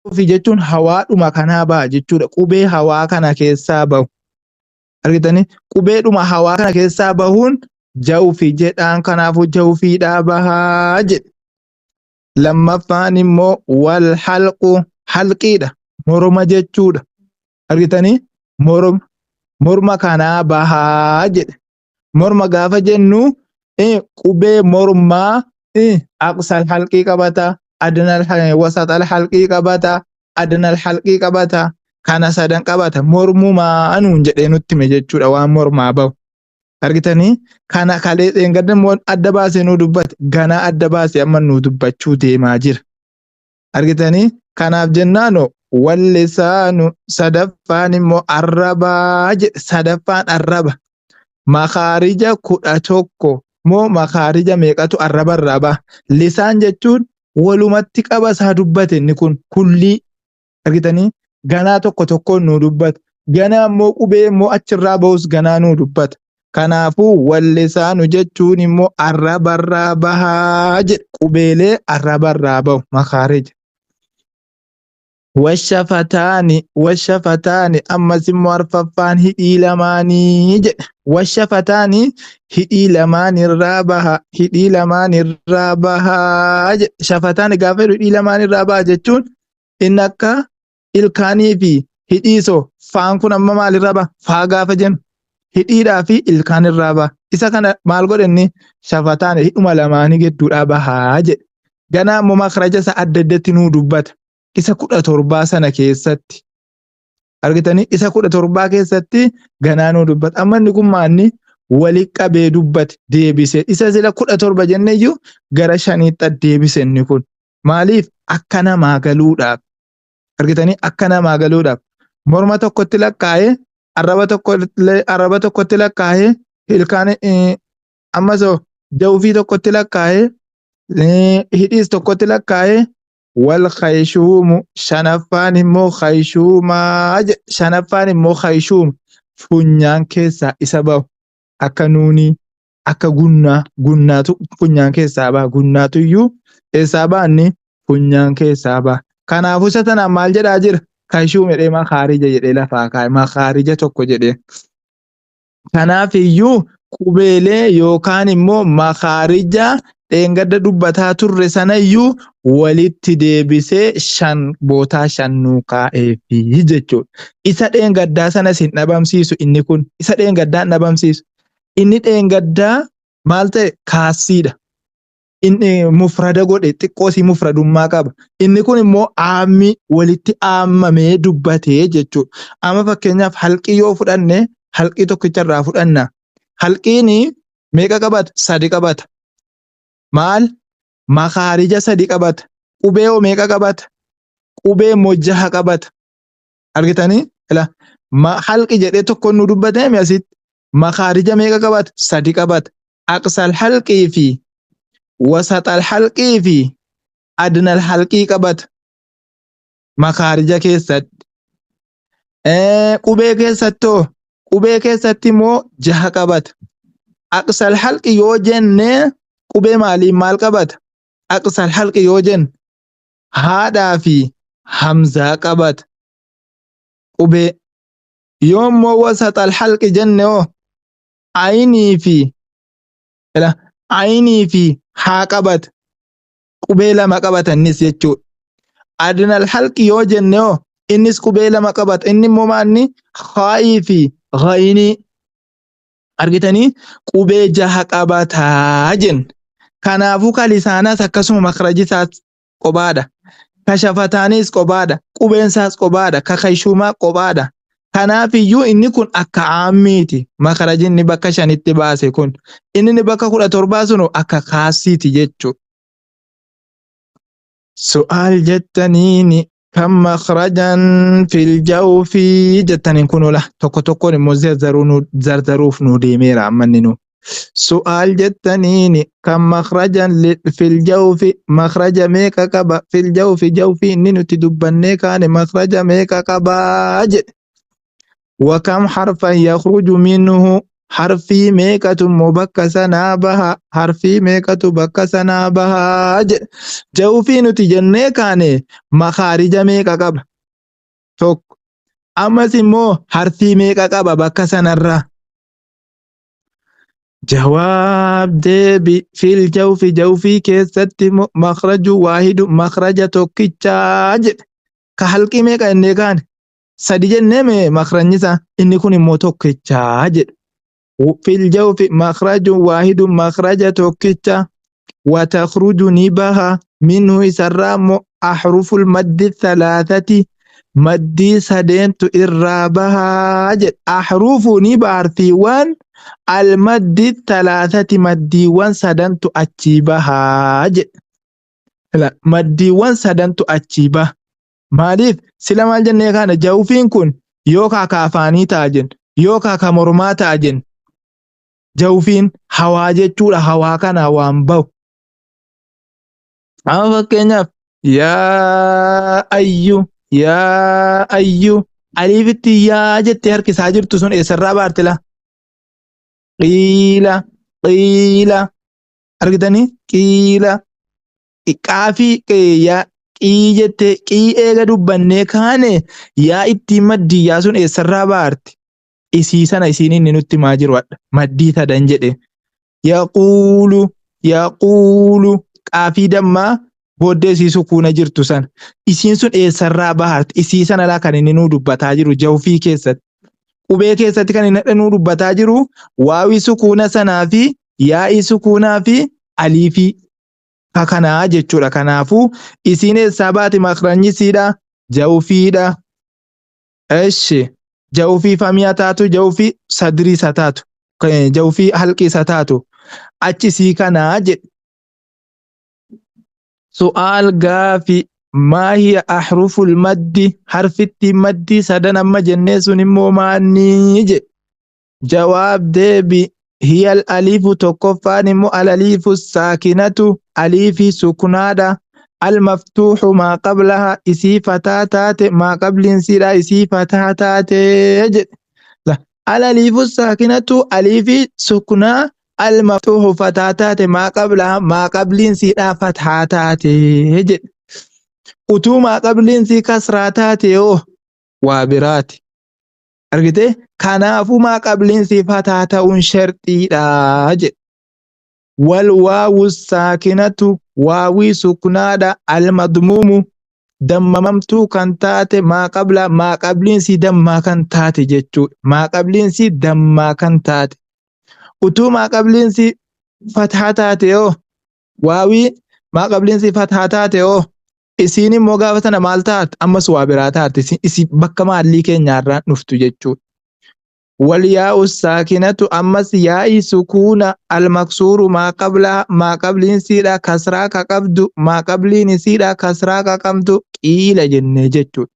Jawfi jechuun hawaadhuma kanaa baha jechuudha. Qubee hawaa kana keessaa bahu. Argitanii? Qubeedhuma hawaa kana keessaa bahuun jawfi jedhaan kanaafuu jawfiidhaa bahaa jedhe. Lammaffaan immoo wal halqu halqiidha. Morma jechuudha. Argitanii? Morma morma kanaa bahaa jedhe. Morma gaafa jennu qubee mormaa aqsal halqii qabata, adnal wasaxal halqii qabata, adnal halqii qabata, kana sadan qabata. Mormumaa nuun jedhee nutti hime jechuudha waan mormaa bahu. Argitanii kana kalee dheengadda immoo adda baasee nuu dubbate ganaa adda baasee amma nuu dubbachuu deemaa jira. Argitanii kanaaf jennaano wallisaanu sadaffaan immoo arrabaa jedhe sadaffaan arraba makaarija 11 moo makaarija meeqatu arraba irraa baha lisaan jechuun walumatti qaba isaa dubbate inni kun kullii argitanii ganaa tokko tokkoon nuu dubbata ganaa immoo qubee immoo achirraa bahus ganaa nuu dubbata kanaafuu wallisaanu jechuun immoo arrabarraa bahaa jedhe qubeelee arrabarraa bahu makaarija washafataani washafataani ammas immoo arfaffaan hidhii lamaanii jedhe washafataani hidhii lamaan irraa baha hidhii lamaan irraa bahaa jedhe shafataani gaafa jedhu hidhii lamaan irraa baha jechuun inni akka ilkaanii fi hidhiisoo faan kun amma maalirraa baha faa gaafa jennu hidhiidhaa fi ilkaan irraa baha isa kana maal godhe inni shafataan hidhuma lamaanii gidduudhaa bahaa jedhe ganaa immoo makraja isa adda addatti nuu dubbata isa 17 sana keessatti argitanii isa 17 keessatti ganaa nuu dubbata amma inni kun maanni wali qabee dubbate deebise isa sila 17 jenne iyyuu gara shaniitti deebise inni kun maaliif akka namaa galuudhaaf argitanii akka namaa galuudhaaf morma tokkotti lakkaa'ee arraba tokko arraba tokkotti lakkaa'ee ilkaan ammas jawfii tokkotti lakkaa'ee hidhiis tokkotti lakkaa'ee wal khayishuumu shanaffaan immoo khayishuumaa shanaffaan immoo khayishuum funyaan keessaa isa bahu akka nuunii akka gunnaa gunnaatu funyaan keessaa baha gunnaatu iyyuu eessaa baanni funyaan keessaa baha kanaafuu isa tanaan maal jedhaa jira kashuum jedhee makaarija jedhee lafaa kaa'e makaarija tokko jedhee kanaaf iyyuu qubeelee yookaan immoo makaarija dheengadda dubbataa turre sana iyyuu walitti deebisee shan bootaa shan nuu kaa'eefi jechuudha. Isa dheengaddaa sanas hin dhabamsiisu inni kun isa dheengaddaa hin dhabamsiisu. Inni dheengaddaa maal ta'e kaassiidha. Inni mufrada godhe xiqqoo isii mufradummaa qaba. Inni kun immoo aammii walitti aammamee dubbatee jechuudha. Amma fakkeenyaaf halqii yoo fudhanne halqii tokkicha irraa fudhanna. Halqiin meeqa qabata? Sadi qabata. Maal? Makaarija sadi qabata. Qubee hoo meeqa qabata? Qubee immoo jaha qabata. Argitanii? Ila halqi jedhee tokko nu dubbatee asitti. Makaarija meeqa qabata? Sadi qabata. Aqsal halqii fi wasaxal halqii fi adnal halqii qabata. Makaarija keessatti. Qubee keessattoo qubee keessatti immoo jaha qabata. Aqsal halqi yoo jenne qubee maaliin maal qabata? Aqsal halqi yoo jenne haadhaa fi hamzaa qabata. Qubee yoo immoo wasaxal halqi jenne hoo ayinii fi ayinii fi haa qabata. Qubee lama qabata innis jechuudha. Adnal halqi yoo jenne hoo innis qubee lama qabata. Inni immoo maanni haa'ii fi ghayinii argitanii qubee jaha qabataa jenna. Kanaafuu kalisaanas akkasuma makraji isaas kophaadha. Ka shafataanis kophaadha. Qubeen isaas kophaadha. Ka kayshuumaa kophaadha. Kanaaf iyyuu inni kun akka aammiiti. Makraji inni bakka shanitti baase kun. Inni inni bakka 17 sunu akka kaassiiti jechuudha. Su'aal jettaniini kan makrajan fil jawfi jettaniin kun ola tokko tokkoon immoo zarzaruuf nu deemeera amma inni nu. Su'aal jettaniini kan makrajan fil jawfi makraja meeqa qaba fil jawfi jawfi inni nuti dubbannee kaane makraja meeqa qabaa jedhe. Wa kam harfan yakhruju minhu Harfii meeqatu immoo bakka sanaa baha? Harfii meeqatu bakka sanaa baha jedha. Jawfii nuti jennee kaane makaarija meeqa qaba? Tokko. Ammas immoo harfii meeqa qaba bakka sanarraa? Jawaab deebi fil jawfi jawfii keessatti makraju waahidu makraja tokkichaa jedhe. Ka halqii meeqa jennee kaane? Sadi jennee mee makrajni isaa inni kun immoo tokkichaa jedhe. Fil jawfi makraju waahidu makraja tokkicha watakhruju ni baha minhu isarraa immoo ahruful maddi thalathati maddii sadeentu irraa baha jedhe. Ahrufu ni baha harfiiwwan almaddi thalathati maddiiwwan sadantu achii baha jedhe. Maddiiwwan sadantu achii baha. Maaliif sila maal jennee kaane jawfiin kun yookaa ka afaanii ta'a jenna yookaa ka mormaa ta'a jenna. Jawfiin hawaa jechuudha hawaa kanaa waan bahu. Amma fakkeenyaaf yaa ayyu yaa ayyu aliifitti yaa jettee harkisaa jirtu sun eessarraa baarte laa? Qiila qiila argitanii qiila qaafii yaa qii jettee qii eega dubbannee kaane yaa ittiin maddiyyaa sun eessarraa baarti? Isii sana isiin inni nutti himaa jiru hadha. Maddii sadan jedhe. Yaquulu yaquulu qaafii dammaa booddee isii sukuuna jirtu sana. Isiin sun eessarraa baharti? Isii sana laa kan inni nuu dubbataa jiru jawfii keessatti. Qubee keessatti kan inni nuu dubbataa jiru waawii sukuuna sanaa fi yaa'ii sukuunaa fi aliifii ka kanaa jechuudha. Kanaafuu isiin eessaa baati makrajni isiidha? Jawfiidha. Eshi jawfii famiya taatu jawfii sadrii isa taatu jawfii halqii isa taatu achi isii kanaa jedhe. Su'aal gaafi maa hiya ahruful maddi harfittiin maddii sadan amma jennee sun immoo maannii jedhe. Jawaab deebi hiyal aliifu tokkoffaan immoo al aliifu saakinatu aliifii suknaadha. Al maftuuxu maa qablaha isii fataa taate maa qabliin siidha isii fataa taate jedhe. Al aliifu saakinatu aliifii suknaa al maftuuxu fataa taate maa qablaha maa qabliin siidha fataa taate jedhe. Utuu maa qabliin sii kasraa taate hoo waa biraati. Argitee? Kanaafuu maa qabliin sii fataa ta'uun sharxiidha jedhe. Wal waawu saakinatu waawii suknaadha almadmuumu dammamamtuu kan taate maa qabla maa qabliin sii dammaa kan taate jechuudha. Maa qabliin sii dammaa kan taate. Utuu maa qabliin sii fathaa taate hoo waawii maa qabliin sii fathaa taate hoo Isiin immoo gaafa sana maal taati? Ammas waa biraa taati. Isi bakka maallii keenyaarraan dhuftu jechuudha. Wal yaa'u saakinatu ammas yaa'ii sukuuna almaksuuru maa qablaa maa qabliin siidha kasraa ka qabdu maa qabliin isiidha kasraa ka qabdu qiila jennee jechuudha.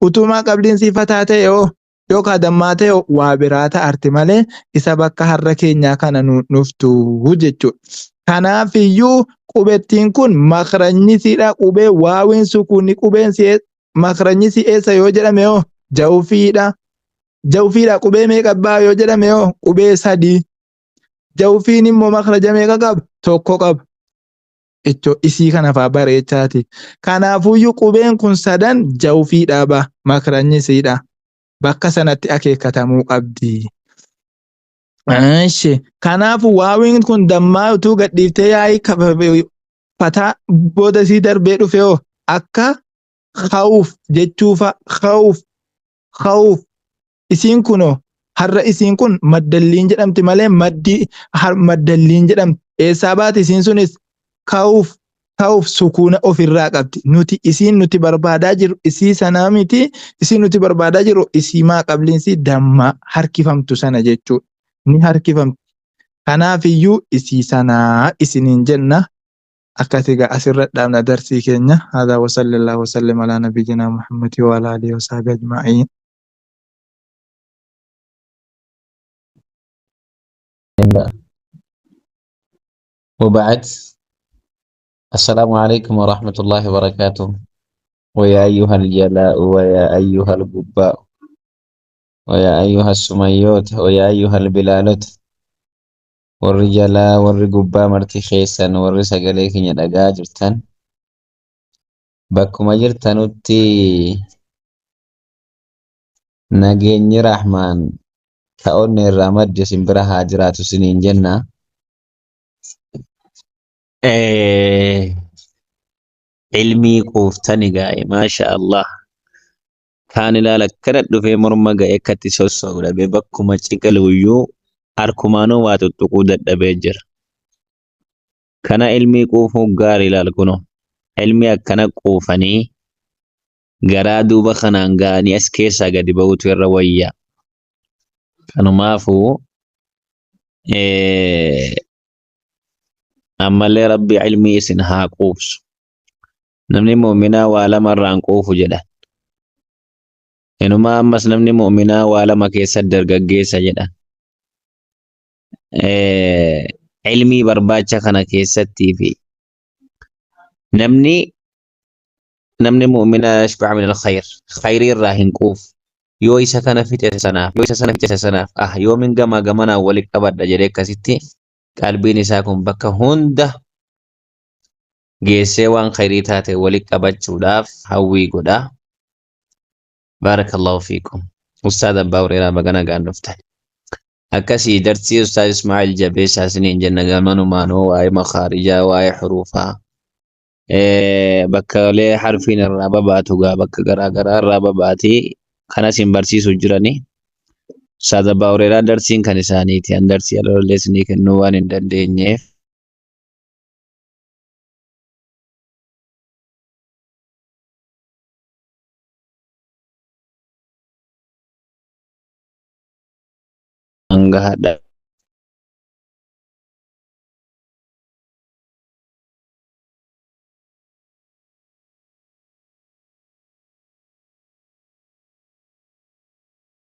Utuu maa qabliin sii fataa ta'e hoo yookaan dammaa ta'e waa biraa ta'arti malee isa bakka har'a keenyaa kana nu dhuftu jechuudha. Kanaaf iyyuu qubettiin kun makrajni siidha qubee waawiin sukuunni qubeen si makrajni si eessa yoo jedhame hoo jawfiidha. Jawfiidha qubee meeqa ba'a yoo jedhame hoo qubee sadii. Jawfiin immoo makraja meeqa qaba? Tokko qaba. Icho isii kana faa bareechaati. Kanaafuyyuu qubeen kun sadan jawfiidhaa ba'a makrajni siidha. Bakka sanatti akeekkatamuu qabdi. Eshi kanaafu waawiin kun dammaa utuu gadhiiftee yaa'ii fataa booda isii darbee dhufe hoo akka khawuf jechuufa khawuf khawuf isiin kunoo har'a isiin kun maddalliin jedhamti malee maddii maddalliin jedhamti eessaa baati isiin sunis kawuf kawuf sukuuna ofirraa qabdi nuti isiin nuti barbaadaa jiru isii sanaa miti isiin nuti barbaadaa jiru isii maa qabliinsi dammaa harkifamtu sana jechuudha ni harkifamti kanaaf iyyuu isii sanaa isiniin jenna akkasi egaa asirra dhaabna darsii keenya haadha wasallallahu wasallim alaa nabiyyinaa muhammadi wa alaa alihi wasahbihi ajma'iin. وبعد السلام عليكم ورحمة الله وبركاته ويا أيها الجلاء ويا أيها القباء. Wayaa ayyuha sumayyoota, wayaa ayyuha bilaalota, warri jalaa warri gubbaa marti keessan warri sagalee keenya dhagaa jirtan bakkuma jirtanutti nageenyi Rahmaan ka onnee irraa madde isin bira haa jiraatu isiniin jenna. Ilmii quuftani gaa'e, maasha Allah. Kaan ilaala, akkana dhufee morma ga'e akkatti sossoo'u dhabee, bakkuma ciqiluyyuu harkumaanuu waa tuttuquu dadhabee jira. Kana ilmii quufuu gaarii ilaal kunoo. Ilmii akkana quufanii garaa duuba kanaan ga'anii as keessaa gadi ba'uutu irra wayyaa. Kanumaafuu ammallee Rabbi ilmii isin haa quubsu. Namni mu'minaa waa lama irraan quufu jedha. Inumaa ammas namni mu'minaa waa lama keessa dargaggeessa jedha. Ilmii barbaacha kana keessattii fi namni mu'minaa yashba'a min al-khayr, khayrii irraa hin quufu. Yoo isa kana fixe sanaaf, yoo isa sana fixe sanaaf, ah yoomin gamaa gamanaan walitti qabadha jedhee akkasitti qalbiin isaa kun bakka hunda geessee waan khayrii taate walitti qabachuudhaaf hawwii godha. Baarakallahu fiikum. Ustaad Abbaa Hureeraa, baga nagaan dhuftan. Akkasii darsii Ustaad Ismaa'il Jabeessaa isiniin jenna. Gamanumaanoo waa'ee makaarijaa, waa'ee huruufaa, bakkaalee harfiin irraa babaatu gaa bakka garaa garaa irraa babaati kanas hin barsiisu jirani. Ustaad Abbaa Hureeraa darsiin kan isaaniiti. An darsii aloolee isinii kennuu waan hin dandeenyeef. Hanga hadha.